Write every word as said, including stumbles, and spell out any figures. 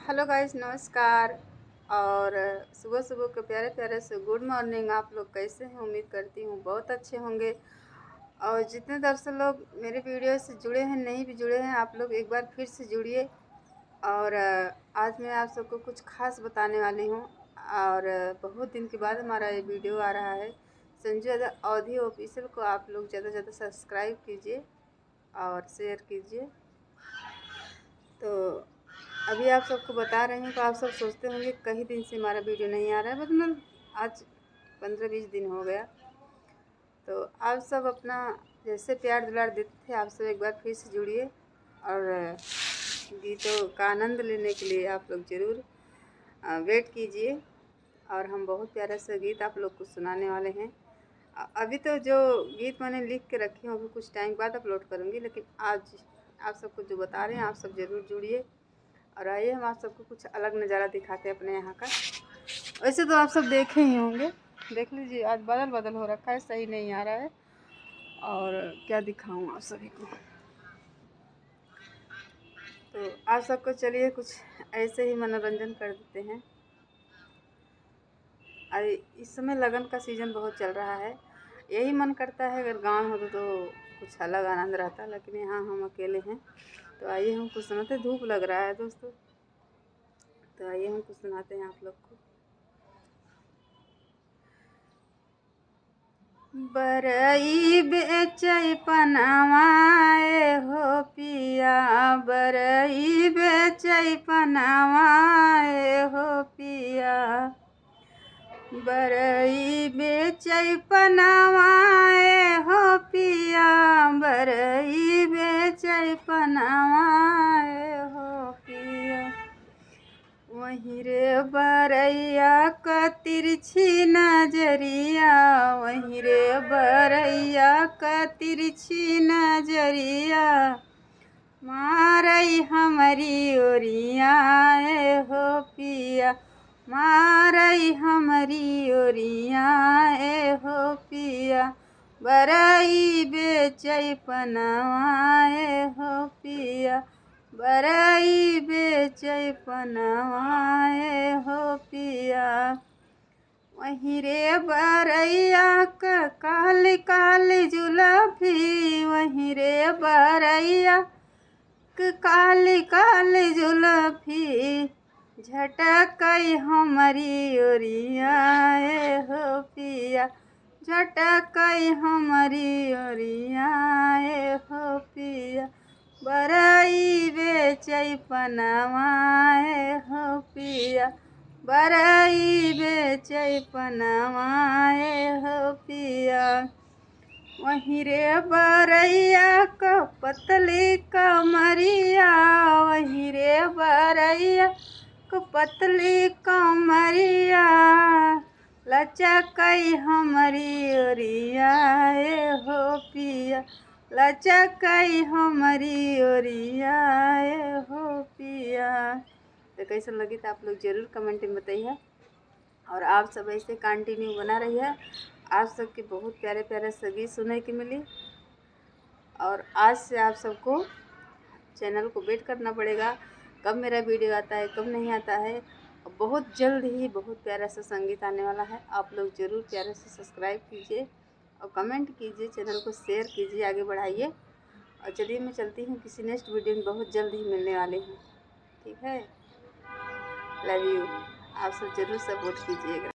Hello guys, नमस्कार। और सुबह सुबह के प्यारे प्यारे से good morning। आप लोग कैसे हैं? उम्मीद करती हूँ बहुत अच्छे होंगे। और जितने दर्शक लोग मेरे वीडियो से जुड़े हैं, नहीं भी जुड़े हैं, आप लोग एक बार फिर से जुड़िए। और, अ, आज मैं आप सबको कुछ खास बताने वाली हूँ। और, अ, बहुत दिन के बाद हमारा ये वीडियो आ रहा है। संजू यादव अवधी ऑफिशियल को आप लोग ज़्यादा से ज़्यादा सब्सक्राइब कीजिए और शेयर कीजिए। तो अभी आप सबको बता रही हूँ, तो आप सब सोचते होंगे कई दिन से हमारा वीडियो नहीं आ रहा है, मतलब आज पन्द्रह बीस दिन हो गया। तो आप सब अपना जैसे प्यार दुलार देते थे, आप सब एक बार फिर से जुड़िए और गीतों का आनंद लेने के लिए आप लोग ज़रूर, अ, वेट कीजिए। और हम बहुत प्यारा सा गीत आप लोग को सुनाने वाले हैं। अ-, अभी तो जो गीत मैंने लिख के रखे हैं, वो भी कुछ टाइम बाद अपलोड करूँगी, लेकिन आज आप सबको जो बता रहे हैं, आप सब ज़रूर जुड़िए। और आइए, हम आप सबको कुछ अलग नज़ारा दिखाते हैं अपने यहाँ का। वैसे तो आप सब देखे ही होंगे, देख लीजिए, आज बादल बादल हो रखा है, सही नहीं आ रहा है। और क्या दिखाऊँ आप सभी को, तो आप सबको चलिए कुछ ऐसे ही मनोरंजन कर देते हैं। अरे, इस समय लगन का सीजन बहुत चल रहा है, यही मन करता है अगर गाँव होता तो कुछ अलग आनंद रहता, लेकिन यहाँ हम अकेले हैं। तो आइए, हम कुछ सुनाते, धूप लग रहा है दोस्तों, तो आइए, हम कुछ सुनाते हैं आप लोग को। बरई बेचै पनवा ए हो पिया, बरई बेचै पनवा ए हो पिया, बरई बेचै पनवा ए हो पिया, बरई बेचै पनवा ए हो पिया। वहीं रे बरैया क तिरछी नजरिया, वहीं रे बरैया क तिरछी नजरिया, मारई हमरी ओरिया ए हो पिया, मारई हमरी ओरिया ए हो पिया, बरई बेचै पनवा ए हो पिया, बरई बेचै पनवा ए हो पिया। वहीं रे बरैया क काली काली जुलफी, वहीं रे बरैया क काली काली जुलफी, झटकई हमरी ओरिया ए हो पिया, झटकई हमरी ओरिया ए हो पिया, बरई बेचै पनवा ए हो पिया, बरई बेचै पनवा ए हो पिया। वहीं रे बरैया क पतली कमरिया, वहीं रे बरैया क पतली कमरिया, लचकई हमरी ओरिया ए हो पिया, लचकई हमरी ओरिया ए हो पिया। तो कैसन लगी तो आप लोग जरूर कमेंट में बताइए, और आप सब ऐसे कंटिन्यू बना रहिए, आप सबके बहुत प्यारे प्यारे से गीत सुने के मिली। और आज से आप सबको चैनल को वेट करना पड़ेगा, कब मेरा वीडियो आता है, कब नहीं आता है। और बहुत जल्द ही बहुत प्यारा सा संगीत आने वाला है, आप लोग जरूर प्यारे से सब्सक्राइब कीजिए और कमेंट कीजिए, चैनल को शेयर कीजिए, आगे बढ़ाइए। और चलिए, मैं चलती हूँ, किसी नेक्स्ट वीडियो में बहुत जल्द ही मिलने वाली हूँ, ठीक है। लव यू। आप सब जरूर सपोर्ट कीजिएगा।